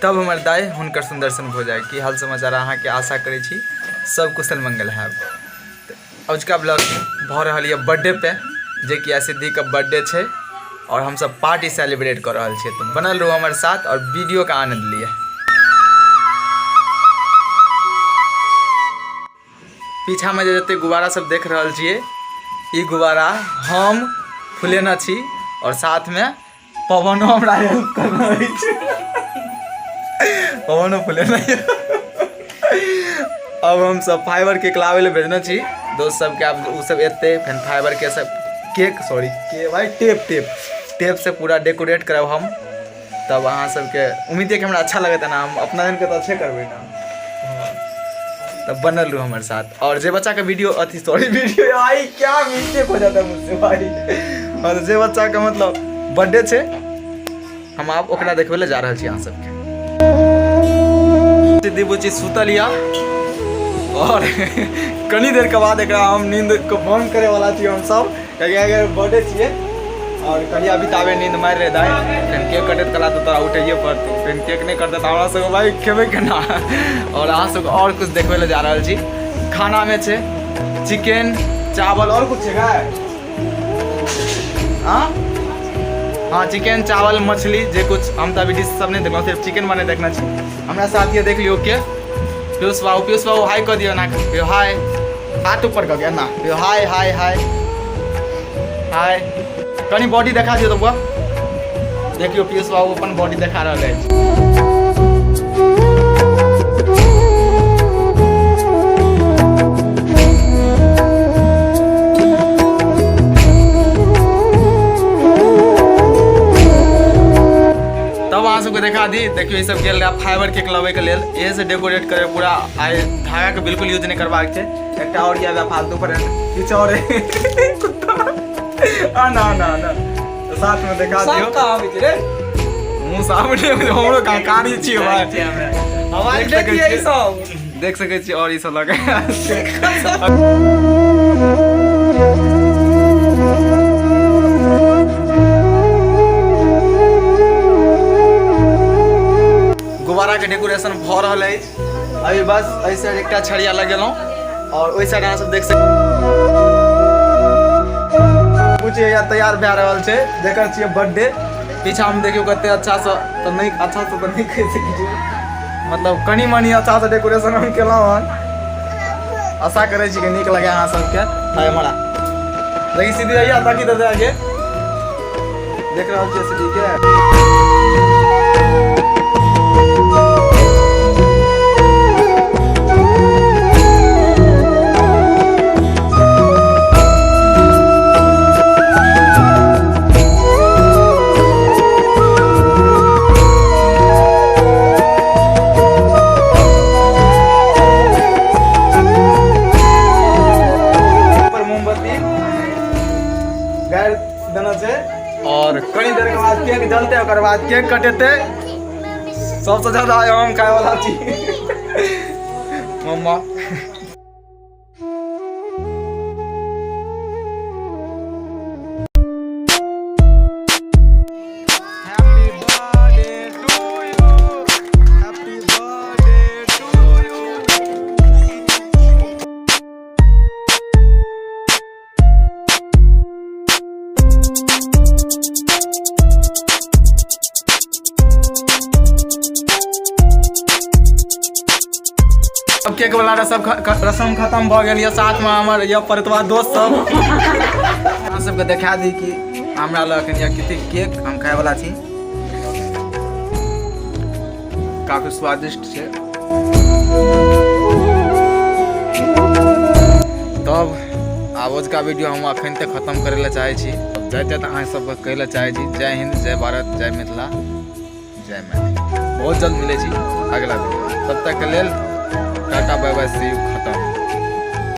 तब हमर दाइ हुनकर सुन्दर सन भौजाइ। की हाल समाचार अहाँके, आशा करै छी सब कुशल मंगल हैब। तऽ अजुका ब्लॉग भऽ रहल यऽ बर्थडे पे, जेकि आइ सिद्धिके बर्थडे छै और हमसब पार्टी सेलिब्रेट कऽ रहल छियै। तऽ बनल रहू हमर साथ और वीडियो के आनंद लिअ। पीछा में जे जते गुब्बारा सब देख रहल छियै, ई गुब्बारा हम फुलेने छी और साथ में पवनो हमरा हेल्प करने अछि। पवनो फुलेने यऽ। अब हम सब फाइबर केक लाबै लए भेजने छी दोस्त सबके। आब ओ सब एतै, फेर फाइबर के सब केक, सॉरी के भाई, टेप टेप टेप से पूरा डेकोरेट करब हम। तब अहाँ सबके उम्मीद है कि हमरा अच्छा लगत ना, हम अपना दिन के तो अच्छे करबै ना। तब बनल रहू हमारे साथ। और जे बच्चा के वीडियो अथी सॉरी वीडियो आई क्या मिस्टेक हो जाता है मुझसे भाई। और जे बच्चा के मतलब बर्थडे छै, हम आब ओकरा देखबै लए जा रहल छी अहाँ सबके। सिद्धि बुच्ची सुतल या और कनी देर के बाद एकरा हम नींद के भंग करे वाला छी हम सब, कियाकि अगर बर्थडे छियै और कहिया बिताबे नींद मारि रहे दाइ। फेर केक कटैत कला तऽ तोरा उठैये पड़तौ, फेर केक नहि कटतै तऽ हमरा सबके भाई खेबै केना। और अहाँ सबके और कुछ देखबै लए जा रहल छी। खानामे छै चिकन चावल और कुछ छै गाय। हाँ हाँ, चिकन चावल मछली जे कुछ। हम तऽ अभी डिश सब नहि देखलहुँ, सिर्फ चिकन बने देखने छी। हमरा साथ ये देख लियौ के पीयूष बाबू। पीयूष बाबू हाय कऽ दियौ ना। हाय, हाथ ऊपर कऽ के ना। हाय हाय हाय हाय। कनी बॉडी देखा दियौ तऽ बुआ। देखियौ पीयूष बाबू अपन बॉडी देखा रहल अछि। तब अहाँ सबके देखा दी। देखियौ ई सब गेल रहे फाइबर केक लबै के लेल, एहे से डेकोरेट करे पूरा। आइ धागा के बिल्कुल यूज नहीं करबाक छै। एकटा और यऽ फालतू पर किछु और कुत्ता आ ना ना ना साथ में देखा दियौ। सब कहाँ आबै छै रे? मुँह सामने में हमरो कहाँ कारी छियै भाई। आवाज देख सकै देखिए ई छियै। सब देख सकै छी और ई सब लगा। गुब्बारा के डेकोरेशन भऽ रहल अछि अभी। बस एहि साइड एकटा छड़िया लगेलहुँ और ओहि साइड अहाँ सब देख सकै कुछ या तैयार भए रहल छै जकर छियै बर्थडे। पीछा में देखियौ कते अच्छा से, तऽ नहि अच्छा से तऽ नहि कहि सकै छी, मतलब कनि मनि अच्छा से डेकोरेशन हम केलहुँ हन। आशा करै छी कि नीक लगे अहाँ सबके। हाय हमारा देखी सीधी आइया ताकि दे आगे देख रहल छियै सीधी के। पर मोमबत्ती गाड़ि देना छै और कनी देर के बाद केक जलते, ओकर बाद केक कटेते। सबसे ज्यादा आइ हम खाय वाला छी मम्मा। Happy birthday to you. Happy birthday to you. अब केक वाला रसम रसम खत्म भऽ गेल यऽ। साथमे हमर यऽ परतवा दोस्त सब। अहाँ सबके देखा दी कि हमरा लग एखन यऽ कते केक हम खाय वाला छी। काफी स्वादिष्ट छै। तब आब अजुका वीडियो हम अखन तक खत्म करै लए चाहै छी। जाइत जाइत अहाँ सबके कहै लए चाहै छी जय हिंद, जय भारत, जय मिथिला, जय मैथिली। बहुत जल्द मिलै छी अगला वीडियो, तब तक के लेल tata bye bye see you.